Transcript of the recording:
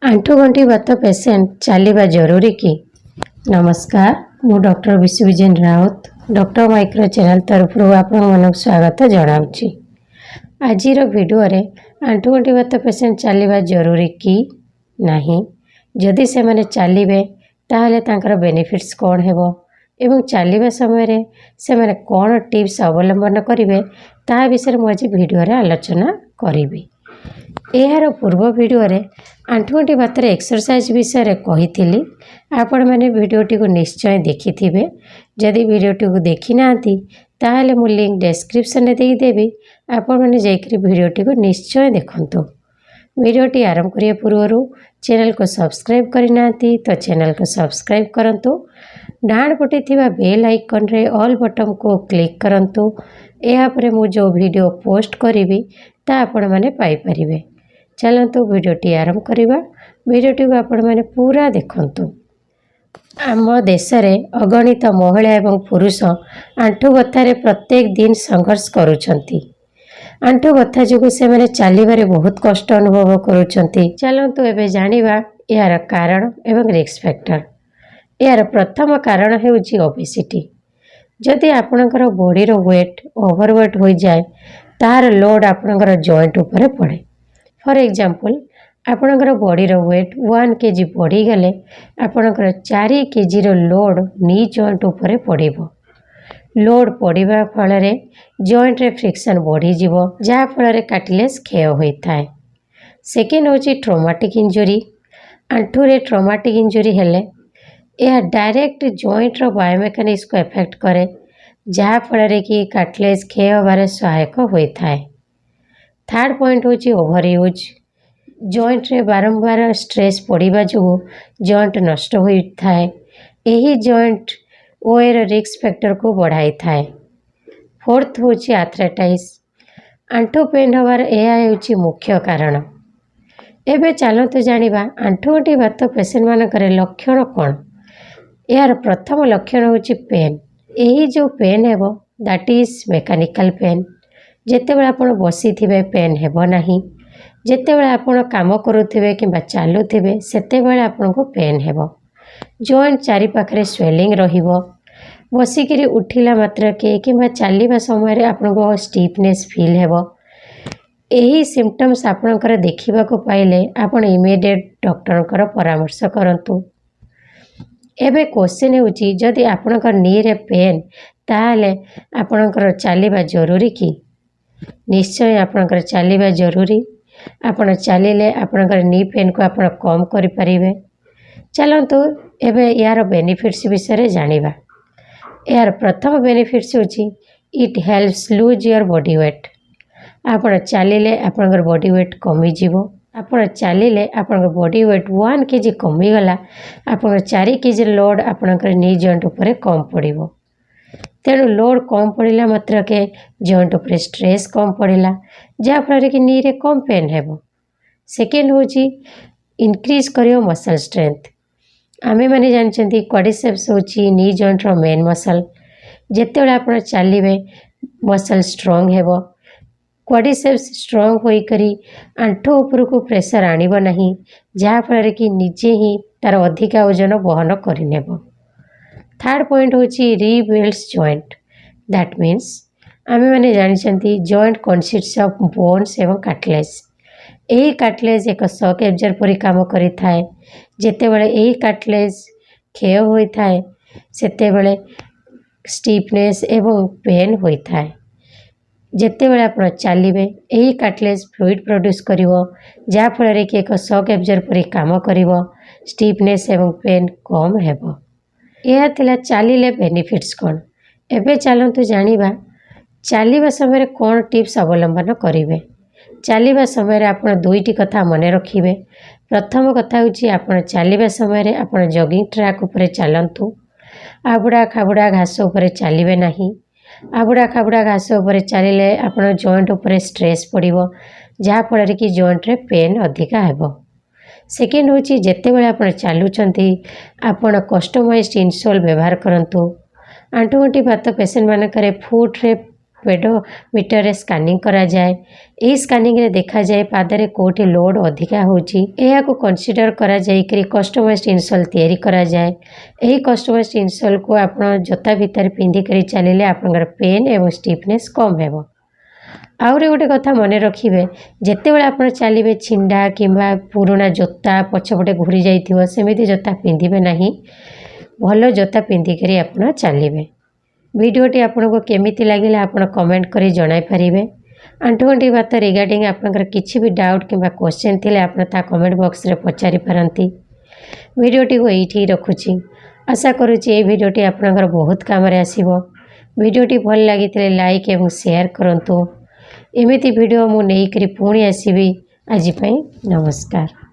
ଆଣ୍ଠୁଗଣ୍ଠି ବାତ ପେସେଣ୍ଟ ଚାଲିବା ଜରୁରୀ କି? ନମସ୍କାର, ମୁଁ doctor Biswabijan Rout, doctor micro channel ତରଫରୁ ଆପଣମାନଙ୍କୁ ସ୍ୱାଗତ ଜଣାଉଛି। ଆଜିର ଭିଡ଼ିଓରେ ଆଣ୍ଠୁଗଣ୍ଠି ବାତ ପେସେଣ୍ଟ ଚାଲିବା ଜରୁରୀ କି ନାହିଁ, ଯଦି ସେମାନେ ଚାଲିବେ ତାହେଲେ ତାଙ୍କର ବେନିଫିଟ୍ସ କ'ଣ ହେବ ଏବଂ ଚାଲିବା ସମୟରେ ସେମାନେ କ'ଣ ଟିପ୍ସ ଅବଲମ୍ବନ କରିବେ, ତାହା ବିଷୟରେ ମୁଁ ଆଜି ଭିଡ଼ିଓରେ ଆଲୋଚନା କରିବି। ଏହାର ପୂର୍ବ ଭିଡ଼ିଓରେ ଆଣ୍ଠୁଗଣ୍ଠି ବାତରେ ଏକ୍ସରସାଇଜ୍ ବିଷୟରେ କହିଥିଲି। ଆପଣମାନେ ଭିଡ଼ିଓଟିକୁ ନିଶ୍ଚୟ ଦେଖିଥିବେ। ଯଦି ଭିଡ଼ିଓଟିକୁ ଦେଖିନାହାନ୍ତି, ତାହେଲେ ମୁଁ ଲିଙ୍କ୍ ଡେସ୍କ୍ରିପସନ୍ରେ ଦେଇଦେବି। ଆପଣମାନେ ଯାଇକରି ଭିଡ଼ିଓଟିକୁ ନିଶ୍ଚୟ ଦେଖନ୍ତୁ। ଭିଡ଼ିଓଟି ଆରମ୍ଭ କରିବା ପୂର୍ବରୁ ଚ୍ୟାନେଲକୁ ସବସ୍କ୍ରାଇବ୍ କରିନାହାନ୍ତି ତ ଚ୍ୟାନେଲକୁ ସବସ୍କ୍ରାଇବ୍ କରନ୍ତୁ। ଡାହାଣ ପଟେ ଥିବା ବେଲ୍ ଆଇକନ୍ରେ ଅଲ୍ ବଟନ୍କୁ କ୍ଲିକ୍ କରନ୍ତୁ। ଏହାପରେ ମୁଁ ଯେଉଁ ଭିଡ଼ିଓ ପୋଷ୍ଟ କରିବି, ତାହା ଆପଣମାନେ ପାଇପାରିବେ। ଚାଲନ୍ତୁ, ଭିଡ଼ିଓଟି ଆରମ୍ଭ କରିବା। ଭିଡ଼ିଓଟିକୁ ଆପଣମାନେ ପୁରା ଦେଖନ୍ତୁ। ଆମ ଦେଶରେ ଅଗଣିତ ମହିଳା ଏବଂ ପୁରୁଷ ଆଣ୍ଠୁ ବଥାରେ ପ୍ରତ୍ୟେକ ଦିନ ସଂଘର୍ଷ କରୁଛନ୍ତି। ଆଣ୍ଠୁ ବଥା ଯୋଗୁଁ ସେମାନେ ଚାଲିବାରେ ବହୁତ କଷ୍ଟ ଅନୁଭବ କରୁଛନ୍ତି। ଚାଲନ୍ତୁ, ଏବେ ଜାଣିବା ଏହାର କାରଣ ଏବଂ ରିସ୍କ ଫ୍ୟାକ୍ଟର। ଏହାର ପ୍ରଥମ କାରଣ ହେଉଛି ଓବେସିଟି। ଯଦି ଆପଣଙ୍କର ବଡ଼ିର ୱେଟ୍ ଓଭର ୱେଟ୍ ହୋଇଯାଏ, ତାହାର ଲୋଡ଼୍ ଆପଣଙ୍କର ଜଏଣ୍ଟ ଉପରେ ପଡ଼େ। ଫର୍ ଏକ୍ଜାମ୍ପଲ୍, ଆପଣଙ୍କର ବଡ଼ିର ୱେଟ୍ 1 କେଜି ବଢ଼ିଗଲେ ଆପଣଙ୍କର 4 କେଜିର ଲୋଡ଼୍ ନି ଜଏଣ୍ଟ ଉପରେ ପଡ଼ିବ। ଲୋଡ଼୍ ପଡ଼ିବା ଫଳରେ ଜଏଣ୍ଟରେ ଫ୍ରିକ୍ସନ୍ ବଢ଼ିଯିବ, ଯାହାଫଳରେ କାର୍ଟିଲେଜ୍ କ୍ଷୟ ହୋଇଥାଏ। ସେକେଣ୍ଡ ହେଉଛି ଟ୍ରମାଟିକ୍ ଇଞ୍ଜୁରି। ଆଣ୍ଠୁରେ ଟ୍ରମାଟିକ୍ ଇଞ୍ଜୁରି ହେଲେ ଏହା ଡାଇରେକ୍ଟ ଜଏଣ୍ଟର ବାୟୋମେକାନିକ୍ସକୁ ଏଫେକ୍ଟ କରେ, ଯାହାଫଳରେ କି କାର୍ଟିଲେଜ୍ କ୍ଷୟ ହେବାରେ ସହାୟକ ହୋଇଥାଏ। ଥାର୍ଡ଼ ପଏଣ୍ଟ ହେଉଛି ଓଭର ୟୁଜ୍। ଜଏଣ୍ଟରେ ବାରମ୍ବାର ଷ୍ଟ୍ରେସ୍ ପଡ଼ିବା ଯୋଗୁଁ ଜଏଣ୍ଟ ନଷ୍ଟ ହୋଇଥାଏ। ଏହି ଜଏଣ୍ଟ ଓଏର ରିସ୍କ ଫ୍ୟାକ୍ଟରକୁ ବଢ଼ାଇଥାଏ। ଫୋର୍ଥ ହେଉଛି ଆର୍ଥ୍ରାଇଟିସ୍। ଆଣ୍ଠୁ ପେନ୍ ହେବାର ଏହା ହେଉଛି ମୁଖ୍ୟ କାରଣ। ଏବେ ଚାଲନ୍ତୁ ଜାଣିବା ଆଣ୍ଠୁଗଣ୍ଠି ବାତ ପେସେଣ୍ଟମାନଙ୍କର ଲକ୍ଷଣ କ'ଣ। ଏହାର ପ୍ରଥମ ଲକ୍ଷଣ ହେଉଛି ପେନ୍। ଏହି ଯେଉଁ ପେନ୍ ହେବ, that is mechanical pain. ଯେତେବେଳେ ଆପଣ ବସିଥିବେ, ପେନ୍ ହେବ ନାହିଁ। ଯେତେବେଳେ ଆପଣ କାମ କରୁଥିବେ କିମ୍ବା ଚାଲୁଥିବେ, ସେତେବେଳେ ଆପଣଙ୍କୁ ପେନ୍ ହେବ। ଜଏଣ୍ଟ ଚାରିପାଖରେ ସ୍ୱେଲିଂ ରହିବ। ବସିକିରି ଉଠିଲା ମାତ୍ରକେ କିମ୍ବା ଚାଲିବା ସମୟରେ ଆପଣଙ୍କୁ ଷ୍ଟିଫନେସ୍ ଫିଲ୍ ହେବ। ଏହି ସିମ୍ପଟମ୍ସ ଆପଣଙ୍କର ଦେଖିବାକୁ ପାଇଲେ ଆପଣ ଇମିଡ଼ିଏଟ୍ ଡକ୍ଟରଙ୍କର ପରାମର୍ଶ କରନ୍ତୁ। ଏବେ କ୍ୱେଶ୍ଚିନ୍ ହେଉଛି, ଯଦି ଆପଣଙ୍କ ନିରେ ପେନ୍, ତାହେଲେ ଆପଣଙ୍କର ଚାଲିବା ଜରୁରୀ କି? ନିଶ୍ଚୟ ଆପଣଙ୍କର ଚାଲିବା ଜରୁରୀ। ଆପଣ ଚାଲିଲେ ଆପଣଙ୍କର ନି ପେନ୍କୁ ଆପଣ କମ୍ କରିପାରିବେ। ଚାଲନ୍ତୁ, ଏବେ ଏହାର ବେନିଫିଟ୍ସ ବିଷୟରେ ଜାଣିବା। ଏହାର ପ୍ରଥମ ବେନିଫିଟ୍ସ ହେଉଛି, it helps lose your body weight. ଆପଣ ଚାଲିଲେ ଆପଣଙ୍କର ବଡ଼ି ୱେଟ୍ କମିଯିବ। ଆପଣ ଚାଲିଲେ ଆପଣଙ୍କ ବଡ଼ି ୱେଟ୍ 1 କେଜି କମିଗଲା, ଆପଣଙ୍କର 4 କେଜି ଲୋଡ଼୍ ଆପଣଙ୍କର ନି ଜଏଣ୍ଟ ଉପରେ କମ୍ ପଡ଼ିବ। ତେଣୁ ଲୋଡ଼୍ କମ୍ ପଡ଼ିଲା ମାତ୍ରକେ ଜଏଣ୍ଟ ଉପରେ ଷ୍ଟ୍ରେସ୍ କମ୍ ପଡ଼ିଲା, ଯାହାଫଳରେ କି ନିରେ କମ୍ ପେନ୍ ହେବ। ସେକେଣ୍ଡ ହେଉଛି ଇନକ୍ରିଜ୍ କରିବ ମସଲ୍ ଷ୍ଟ୍ରେନ୍ଥ। ଆମେମାନେ ଜାଣିଛନ୍ତି, କ୍ୱାଡ୍ରିସେପ୍ସ ହେଉଛି ନି ଜଏଣ୍ଟର ମେନ୍ ମସଲ୍। ଯେତେବେଳେ ଆପଣ ଚାଲିବେ, ମସଲ୍ ଷ୍ଟ୍ରଙ୍ଗ ହେବ। କ୍ୱାଡ୍ରିସେପ୍ସ ଷ୍ଟ୍ରଙ୍ଗ ହୋଇକରି ଆଣ୍ଠୁ ଉପରକୁ ପ୍ରେସର ଆଣିବ ନାହିଁ, ଯାହାଫଳରେ କି ନିଜେ ହିଁ ତା'ର ଅଧିକା ଓଜନ ବହନ କରିନେବ। ଥାର୍ଡ଼ ପଏଣ୍ଟ ହେଉଛି ରିବିଲ୍ଡସ୍ ଜଏଣ୍ଟ। That means ଆମେମାନେ ଜାଣିଛନ୍ତି, ଜଏଣ୍ଟ କନସିଷ୍ଟ ଅଫ୍ ବୋନ୍ସ ଏବଂ କାର୍ଟିଲେଜ୍। ଏହି କାର୍ଟିଲେଜ୍ ଏକ ସକ୍ ଏବଜର୍ବର ପରି କାମ କରିଥାଏ। ଯେତେବେଳେ ଏହି କାର୍ଟିଲେଜ୍ କ୍ଷୟ ହୋଇଥାଏ, ସେତେବେଳେ ଷ୍ଟିଫନେସ୍ ଏବଂ ପେନ୍ ହୋଇଥାଏ। ଯେତେବେଳେ ଆପଣ ଚାଲିବେ, ଏହି କାର୍ଟିଲେଜ୍ ଫ୍ଲୁଇଡ଼ ପ୍ରଡ୍ୟୁସ୍ କରିବ, ଯାହାଫଳରେ କି ଏକ ସକ୍ ଏବଜର୍ବର ପରି କାମ କରିବ, ଷ୍ଟିଫନେସ୍ ଏବଂ ପେନ୍ କମ୍ ହେବ। ଏହା ଥିଲା ଚାଲିଲେ ବେନିଫିଟ୍ସ କ'ଣ। ଏବେ ଚାଲନ୍ତୁ ଜାଣିବା ଚାଲିବା ସମୟରେ କ'ଣ ଟିପ୍ସ ଅବଲମ୍ବନ କରିବେ। ଚାଲିବା ସମୟରେ ଆପଣ ଦୁଇଟି କଥା ମନେ ରଖିବେ। ପ୍ରଥମ କଥା ହେଉଛି, ଆପଣ ଚାଲିବା ସମୟରେ ଆପଣ ଜଗିଂ ଟ୍ରାକ୍ ଉପରେ ଚାଲନ୍ତୁ, ଆବୁଡ଼ା ଖାବୁଡ଼ା ଘାସ ଉପରେ ଚାଲିବେ ନାହିଁ। ଆବୁଡ଼ା ଖାବୁଡ଼ା ଘାସ ଉପରେ ଚାଲିଲେ ଆପଣ ଜଏଣ୍ଟ ଉପରେ ଷ୍ଟ୍ରେସ୍ ପଡ଼ିବ, ଯାହାଫଳରେ କି ଜଏଣ୍ଟରେ ପେନ୍ ଅଧିକା ହେବ। ସେକେଣ୍ଡ ହେଉଛି, ଯେତେବେଳେ ଆପଣ ଚାଲୁଛନ୍ତି, ଆପଣ କଷ୍ଟମାଇଜ୍ଡ ଇନସୋଲ୍ ବ୍ୟବହାର କରନ୍ତୁ। ଆଣ୍ଠୁଗଣ୍ଠି ବାତ ପେସେଣ୍ଟମାନଙ୍କରେ ଫୁଟ୍ରେ ପେଡୋମିଟରରେ ସ୍କାନିଂ କରାଯାଏ। ଏହି ସ୍କାନିଂରେ ଦେଖାଯାଏ ପାଦରେ କେଉଁଠି ଲୋଡ଼୍ ଅଧିକା ହେଉଛି। ଏହାକୁ କନସିଡର କରାଯାଇକରି କଷ୍ଟମାଇଜ୍ ଇନସୋଲ୍ ତିଆରି କରାଯାଏ। ଏହି କଷ୍ଟମାଇଜ୍ ଇନସୋଲ୍କୁ ଆପଣ ଜୋତା ଭିତରେ ପିନ୍ଧିକରି ଚାଲିଲେ ଆପଣଙ୍କର ପେନ୍ ଏବଂ ଷ୍ଟିଫନେସ୍ କମ୍ ହେବ। ଆହୁରି ଗୋଟେ କଥା ମନେ ରଖିବେ, ଯେତେବେଳେ ଆପଣ ଚାଲିବେ, ଛିଣ୍ଡା କିମ୍ବା ପୁରୁଣା ଜୋତା, ପଛପଟେ ଘୁରି ଯାଇଥିବ, ସେମିତି ଜୋତା ପିନ୍ଧିବେ ନାହିଁ। ଭଲ ଜୋତା ପିନ୍ଧିକରି ଆପଣ ଚାଲିବେ। ଭିଡ଼ିଓଟି ଆପଣଙ୍କୁ କେମିତି ଲାଗିଲା, ଆପଣ କମେଣ୍ଟ କରି ଜଣାଇ ପାରିବେ। ଆଣ୍ଠୁଗଣ୍ଠି ବାତ ରିଗାର୍ଡ଼ିଂ ଆପଣଙ୍କର କିଛି ବି ଡାଉଟ୍ କିମ୍ବା କ୍ୱେଶ୍ଚନ୍ ଥିଲେ ଆପଣ ତା କମେଣ୍ଟ ବକ୍ସରେ ପଚାରି ପାରନ୍ତି। ଭିଡ଼ିଓଟିକୁ ଏଇଠି ରଖୁଛି। ଆଶା କରୁଛି ଏଇ ଭିଡ଼ିଓଟି ଆପଣଙ୍କର ବହୁତ କାମରେ ଆସିବ। ଭିଡ଼ିଓଟି ଭଲ ଲାଗିଥିଲେ ଲାଇକ୍ ଏବଂ ସେୟାର କରନ୍ତୁ। ଏମିତି ଭିଡ଼ିଓ ମୁଁ ନେଇକରି ପୁଣି ଆସିବି। ଆଜି ପାଇଁ ନମସ୍କାର।